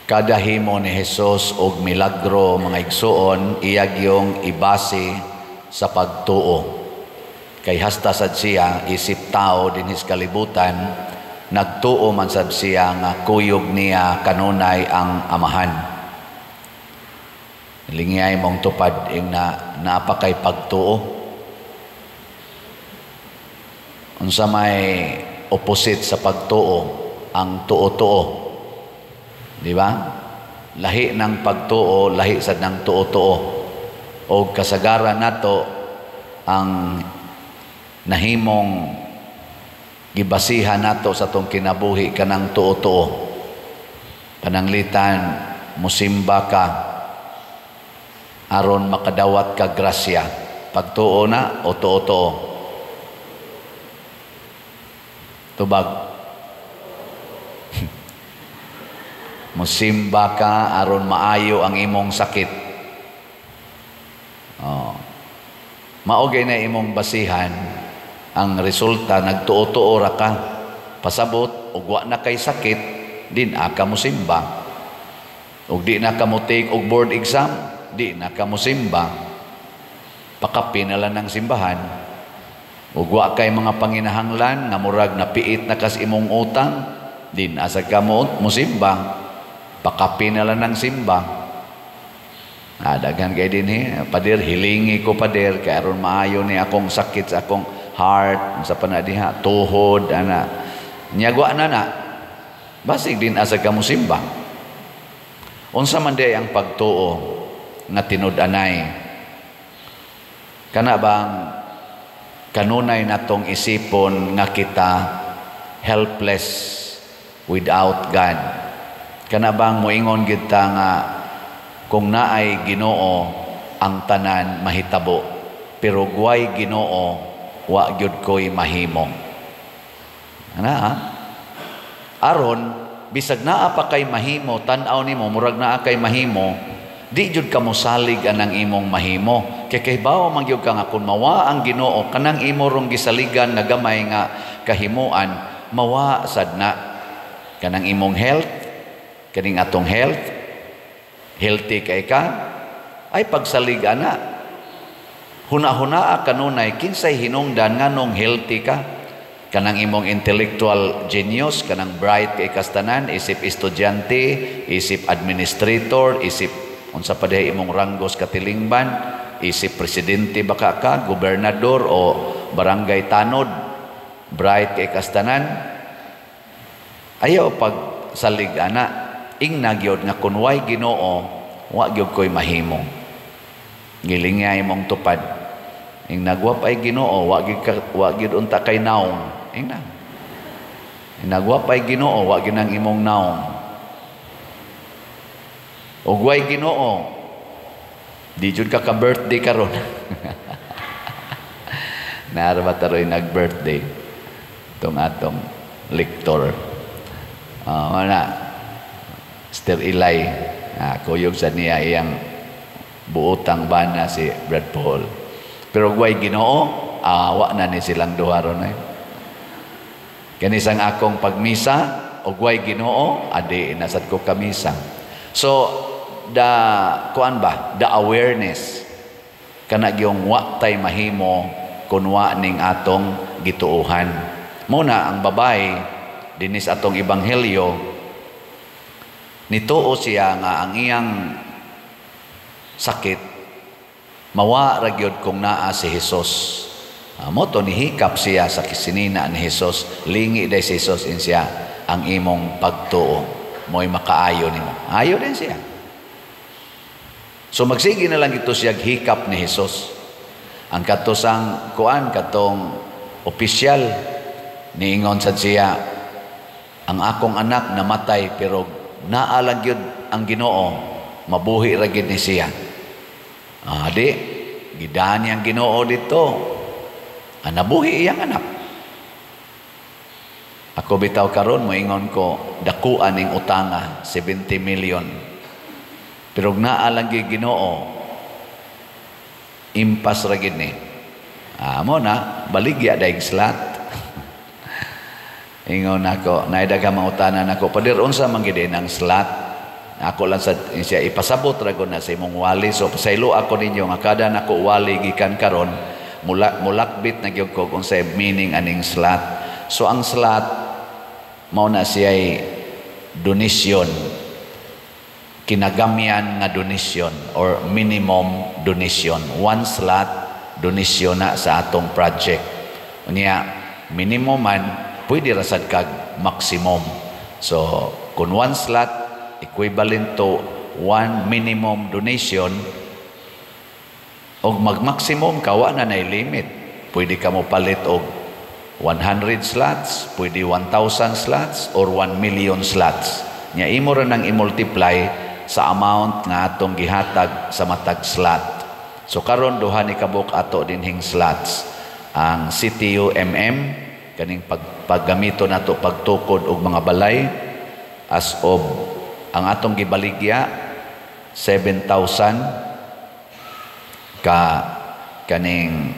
Kada himo ni Jesus og milagro, mga igsuon, iya gyung ibase sa pagtuo. Kay hasta sad siya isip tao dinhis kalibutan, nagtuo man sad siya nga kuyog niya kanunay ang Amahan. Lingiyay mong tupad ing na naa pa kay pagtuo. Unsa may opposite sa pagtuo? Ang tuo-tuo. Di ba? Lahi ng pagtuo, lahi sad ng tuo-tuo. O kasagaran nato ang nahimong gibasihan nato sa atong kinabuhi kanang tuo-tuo. Pananglitan musimba ka aron makadawat ka grasya. Pagtuo na o tuo-tuo? Tubag. Musimba ka aron maayo ang imong sakit. Oh. Mao gay na imong basihan, ang resulta nagtuo-tuo ra ka. Pasabot og wa na kay sakit, di na ka musimba. Og di na ka mo take og board exam, di na ka musimba. Pakapi na lang ng simbahan. Og wa kay mga panginahanglan nga murag napiit na kas imong utang, di na sad ka mo musimba. Pakapi na lang ng simba. Ah, daghan kay dinhi, "Pader, hilingi ko, pader, kay aron maayo ni akong sakit sa akong heart," sa pa na diha, tuhod ana. Nyagwa na na. Basig din asa ka musimba. Unsa man diay ang pagtuo nga tinud-anay? Kana bang kanunay natong isipon nga kita helpless without God? Kana bang moingon gid ta nga kung naay Ginoo ang tanan mahitabo, pero guway Ginoo wa gyud koy mahimo? Ana ha? Aron bisag naa pa kay mahimo, tan-aw nimo murag naa kay mahimo, di jud ka mosalig anang imong mahimo. Kay kahibaw man gyud ka nga kun mawa ang Ginoo, kanang imo rong gisaligan nga gamay nga kahimuan, mawa sad na. Kanang imong health, kaning atong health, healthy kay ka, ay pagsalig ana. Huna-hunaa kanunay kinsay hinungdan nganong healthy ka. Kanang imong intellectual genius, kanang bright kay kastanan, isip estudyante, isip administrator, isip unsa pa dihay imong ranggos katilingban, isip presidente baka ka, gobernador o barangay tanod, bright kay kastanan. Ayaw pag salig ana, ingna gyud nga kun way Ginoo, wa gyud koy mahimo. Gilingay mong tupad. Ing nagwap ay Ginoo, wa gyud ka, wa gyud unta kay naong. Ingna. Ing nagwap ay Ginoo, wa gyud ang imong naong. Ug way Ginoo, di jud ka ka-birthday karon. Naara ba taroy nag-birthday? Itong atong lector. Wala. Sister Eli, kuyog sa niya iyang buotang bana si Brad Paul. Pero way Ginoo, wa na ni silang duha ron ay. Kanisang akong pagmisa, og way Ginoo, adi nasad ko kamisa. So, the kuan ba, the awareness kana gyung wa tay mahimo kun wa ning atong gituohan. Muna ang babae dinis atong ebanghelyo, nituo siya nga ang iyang sakit mawa ra gyud kung naa si Hesus. Mo to nihikap siya sa kisinina ni Hesus. "Lingi day si Hesus," in siya, "ang imong pagtuo mo'y makaayo nimo." Ayo din siya. So magsige na lang ito siya hikap ni Hesus. Ang katusang kuan, katong opisyal, niingon sad siya, "Ang akong anak namatay, pero naa lang gyud ang Ginoo, mabuhi ra gyud ni siya." Di gidani ang Ginoo dito. Nabuhi iyang anak. Ako bitaw karon moingon ko, dakuan ning utanga 70 million. Pero naa lang gyud Ginoo, impas ra gyud ni. Mo na baligya daig slot. Ingon ako, naay daghang mangutana nako, "Pader, unsa man gyud ang slot?" Ako lang sa siya ipasabot ra na sa imong wali. So pasaylo ako ninyo nga kada nako wali gikan karon, mula mulakbit na gyud ko kung sa meaning aning slot. So ang slot mao na siya donation, kinagamyan nga donation or minimum donation. One slot donation na sa atong project. Unya minimum man, pwede ra sad kag maximum. So kung one slot equivalent to one minimum donation, og mag-maximum ka, wa na nay limit. Pwede ka mo palit og 100 slots, pwede 1,000 slots or 1 million slots. Nya imo ra nang i-multiply sa amount nga atong gihatag sa matag slot. So karon duha ni kabuk ato dinhing slots. Ang CTU MM, kaning paggamito nato pagtukod og mga balay, as of ang atong gibaligya 7,000 ka kaning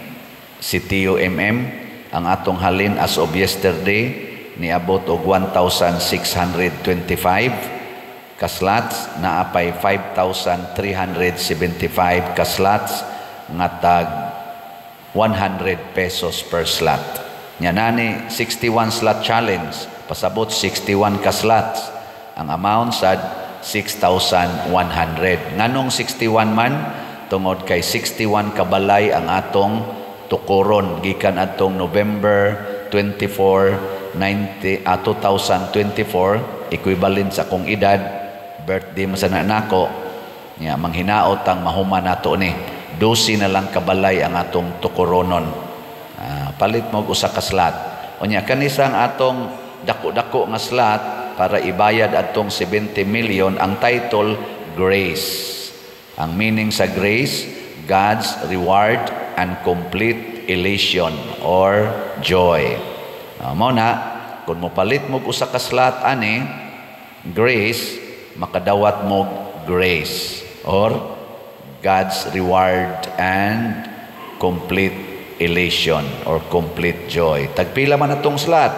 CTU MM. Ang atong halin as of yesterday niabot og 1,625 ka slots, naa pay 5,375 ka slots nga tag 100 pesos per slot. Nya nani 61 slot challenge, pasabot 61 ka slots. Ang amount sad 6,100. Nganong 61 man? Tungod kay 61 ka balay ang atong tukuron gikan atong November 24 90, 2024, equivalent sa akong edad, birthday man sa nako. Nya manghinaot ang mahuman nato ni 12 na lang kabalay ang atong tukuronon. Palit mo og usa ka slot. Unya kanisang atong dako-dako nga slot para ibayad atong 70 million, ang title Grace. Ang meaning sa grace, God's reward and complete elation or joy. Mao na kung mopalit mo usa ka slot ani grace, makadawat mo grace or God's reward and complete elation or complete joy. Tagpila man atong slot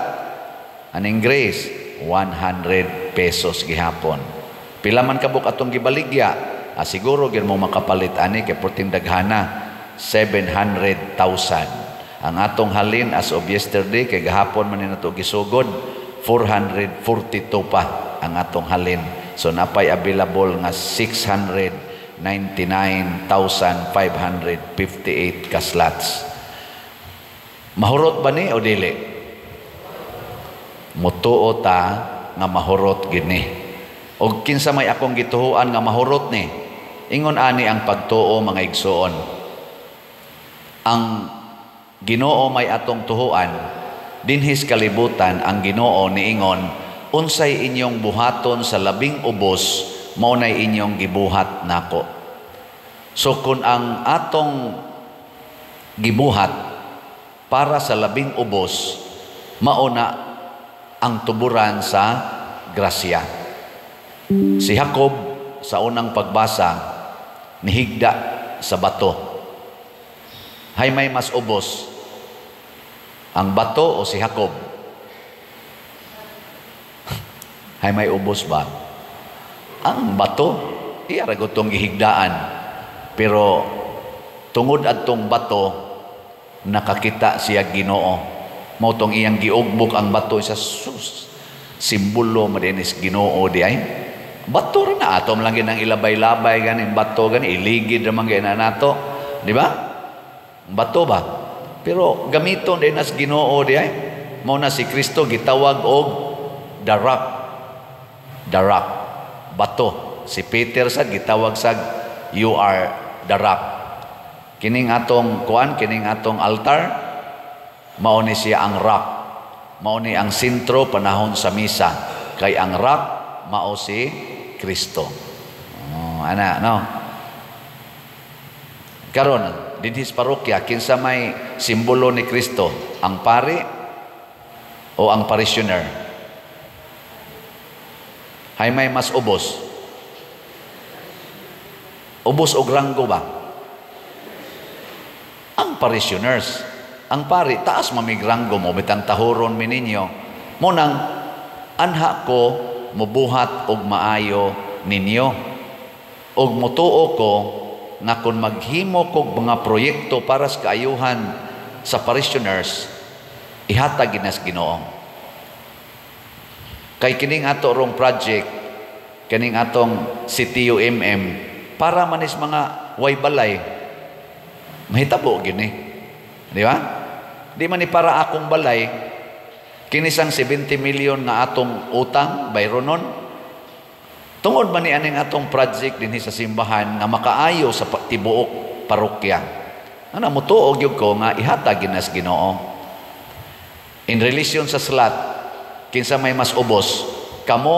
aning grace? 100 pesos gihapon. Pila man kabuk atong gibaligya? Siguro gyud mo makapalit ani kay perting daghana, 700,000. Ang atong halin as of yesterday, kay gahapon man ni nato gisugod, 442 pa ang atong halin. So napay available nga 699,558 ka slots. Mahurot ba ni o dili? Mutuo ta nga mahurot gini. Og kinsa may akong gituhuan nga mahurot ni? Ingon ani ang pagtuo, mga igsuon. Ang Ginoo may atong tuhuan dinhis kalibutan. Ang Ginoo niingon, "Unsay inyong buhaton sa labing ubos, mao nay inyong gibuhat nako." So kung ang atong gibuhat para sa labing ubos, mao na ang tuburan sa grasya. Si Jacob sa unang pagbasa nihigda sa bato. Hay may mas ubos, ang bato o si Jacob? Hay may ubos ba? Ang bato, iya ra gutong gihigdaan. Pero tungod adtong bato, nakakita siya Ginoo. Mao tong iyang giugbok ang bato sa sus. Simbolo madinis Ginoo di ay. Bato ra na, atom lang ginang ilabay-labay ganin bato gani, iligid ra man gina nato, di ba? Bato ba? Pero gamiton din nas Ginoo di ay. Mao na si Kristo gitawag og the rock. The rock. Bato. Si Peter sad gitawag sag "You are the rock." Kining atong kuan, kining atong altar, mao ni siya ang rock. Mao ni ang sentro panahon sa misa. Kay ang rock mao si Kristo. Oh, ana no. Karon dinhis parokya, kinsa may simbolo ni Kristo, ang pari o ang parishioner? Hay may mas ubos? Ubos og ranggo ba? Ang parishioners. Ang pari, taas mamigranggo mo, bitang tahuron mi ninyo. Mo nang anha ko mubuhat og maayo ninyo. Og mutuo ko nga kung maghimo kog mga proyekto para sa kaayuhan sa parishioners, ihatag gid nas Ginoo. Kay kining ato rong project, kining atong CTUMM, para manis mga way balay, mahitabo gini. Di ba? Di man ni para akong balay, kinisang 70 million nga atong utang, bayronon. Tungod man ni aning atong project dinhi sa simbahan nga makaayo sa tibuok parokya. Ana mutuo gyud ko nga ihatag gid nas Ginoo. In relation sa slot, kinsa may mas ubos, kamo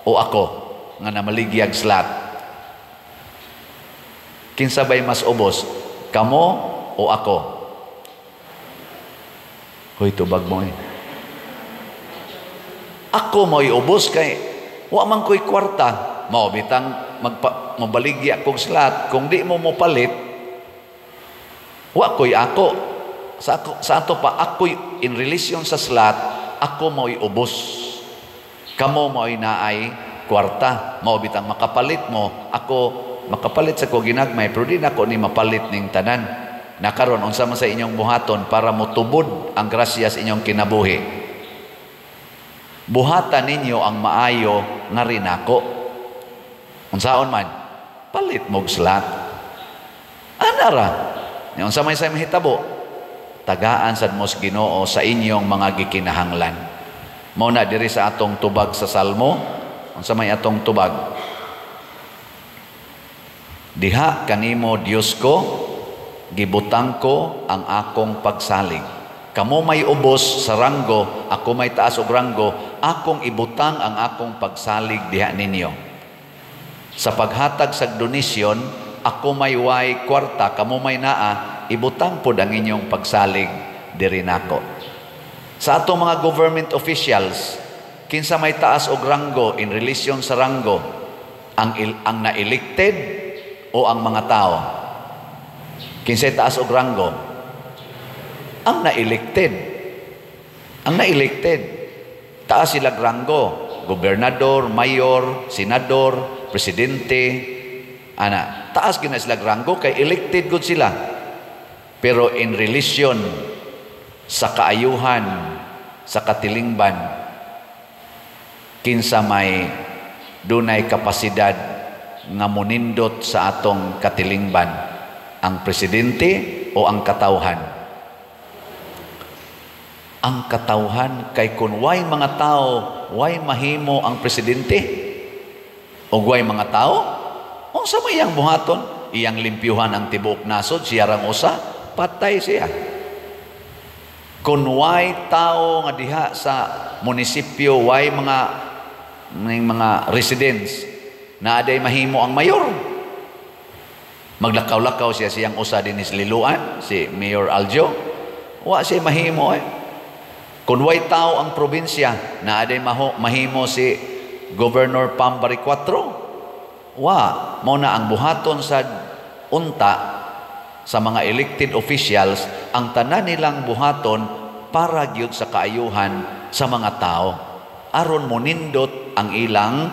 o ako nga namaligyag slot? Kinsa bay mas ubos, kamo o ako? Hoy, tubag mo eh. Ako mo'y ubos kay wa man ko'y kwarta. Mao bitang mabaligya kog slot, kung di mo mopalit, wa ko'y ako. Sa ato pa, ako'y in relation sa slot, ako mo'y ubos. Kamo mo'y naay kwarta. Mao bitang makapalit mo, ako makapalit sa ko ginagmay, pero di nako ni mapalit ning tanan. Nakaron unsa man sa inyong buhaton para motubod ang grasya sa inyong kinabuhi? Buhatan ninyo ang maayo nga rinako. Unsaon man? Palit mog slot. Ana ra. Nya unsa may say mahitabo? Tagaan sad mo sa Ginoo sa inyong mga gikinahanglan. Mao na diri sa atong tubag sa Salmo, unsa may atong tubag? Diha kanimo Dios ko, gibutang ko ang akong pagsalig. Kamo may ubos sa ranggo, ako may taas og ranggo, akong ibutang ang akong pagsalig diha ninyo. Sa paghatag sa donasyon, ako may way kwarta, kamo may naa, ibutang pod ang inyong pagsalig diri nako. Sa atong mga government officials, kinsa may taas og ranggo in relation sa ranggo, ang na-elected o ang mga tao? Kinsay taas og ranggo? Ang na-elected. Ang na-elected. Taas sila ranggo. Gobernador, mayor, senador, presidente. Ana, taas gina sila ranggo kay elected gud sila. Pero in relation sa kaayuhan, sa katilingban, kinsa may dunay kapasidad nga monindot sa atong katilingban, ang presidente o ang katawhan? Ang katawhan, kay kun way mga tao, way mahimo ang presidente. O way mga tao, unsa may iyang buhaton? Iyang limpyuhan ang tibuok nasod, siya rang usa, patay siya. Kun way tao nga diha sa munisipyo, way mga residents, na aday mahimo ang mayor. Maglakaw-lakaw siya siyang usa dinis Liloan, si Mayor Aljo. Wa siya mahimo eh. Kung way tao ang probinsya, na aday mahimo si Governor Pam Baricuatro. Wa, mao na ang buhaton sa unta sa mga elected officials, ang tanan nilang buhaton para gyud sa kaayuhan sa mga tao. Aron monindot ang ilang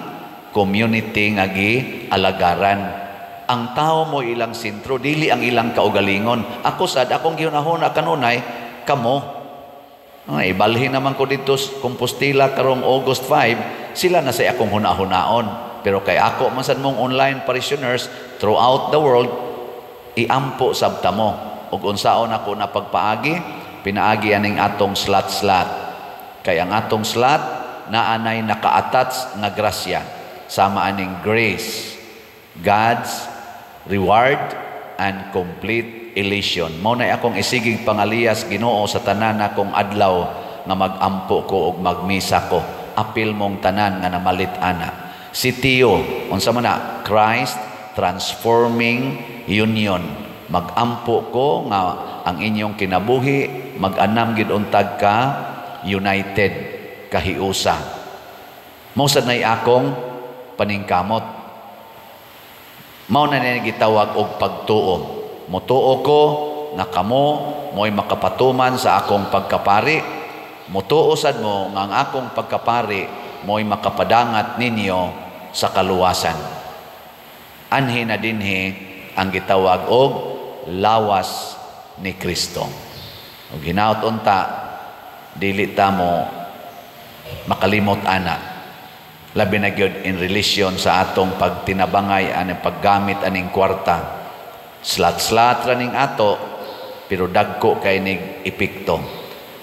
community nga gialagaran. Ang tao mo ilang sentro, dili ang ilang kaugalingon. Ako sad, akong gihunahuna kanunay, kamo. Ay, ibalhin naman ko dito sa Compostela karong August 5, sila na sa akong hunahunaon. Pero kay ako man sad mong online parishioners throughout the world, iampo sabta mo. Ug unsaon ako na pagpaagi, pinaagi aning atong slot-slot. Kay ang atong slot naanay naka-attach nga grasya. Sama aning grace, God's reward and complete elation. Mao na akong isiging pangaliyas Ginoo sa tanan akong adlaw nga magampo ko ug magmisa ko. Apil mong tanan nga namalit ana. Si Tio, unsa man na? Christ Transforming Union. Magampo ko nga ang inyong kinabuhi mag-anam gid untag ka united, kahiusa. Mao sad nay akong paningkamot. Mao na niya gitawag og pagtuo. Mutuo ko nga kamo mo'y makapatuman sa akong pagkapari. Mutuo sad mo nga ang akong pagkapari mo'y makapadangat ninyo sa kaluwasan. Anhi na dinhi ang gitawag og lawas ni Kristo. Ug hinaut unta dili ta mo makalimot ana, labi na gyud in relation sa atong pagtinabangay aning paggamit aning kwarta. Slat-slat ra ning ato, pero dagko kay nig epekto.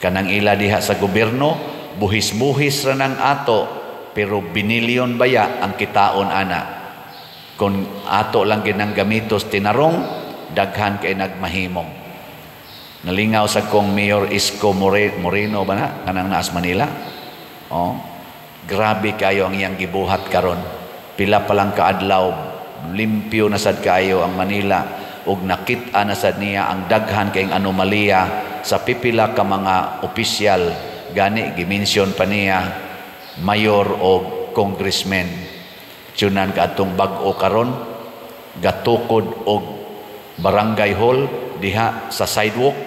Kanang ila diha sa gobyerno, buhis-buhis ra nang ato, pero binilyon baya ang kitaon ana. Kung ato lang ginang gamitos tinarong, daghan kay nagmahimong. Nalingaw sa kong Mayor Isko Moreno ba na kanang naas Manila. Oh, grabe kayo ang iyang gibuhat karon. Pila pa lang kaadlaw, limpyo na sad kaayo ang Manila ug nakit-a na sad niya ang daghan kayong anomalya sa pipila ka mga opisyal. Gani gi-mention pa niya mayor o congressman. Tiyunan kaatong bag-o karon, gatukod og barangay hall diha sa sidewalk.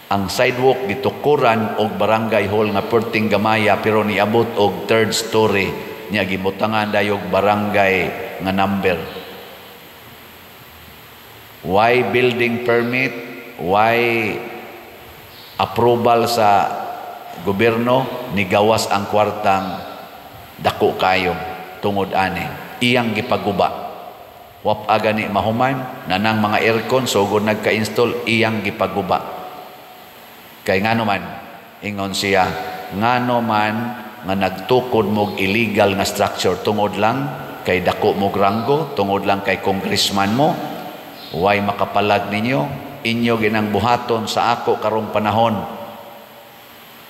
Ang sidewalk gitukuran og barangay hall nga perting gamaya, pero niabot og third story niya. Gibutangan dayog barangay nga number. Why building permit? Why approval sa gobyerno? Nigawas ang kwartang dako kayo tungod ani. Iyang gipaguba. Wap gani mahuman nanang mga aircon sugod nagka-install, iyang gipaguba. Kay ngano man, ingon siya, ngano man nga nagtukod mog illegal nga structure tungod lang kay dako mog ranggo, tungod lang kay congressman mo? Way makapalag ninyo. Inyo ginang buhaton sa ako karong panahon,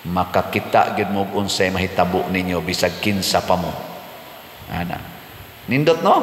makakita gid mo unsay mahitabo ninyo bisag kinsa pa mo ana. Nindot, no?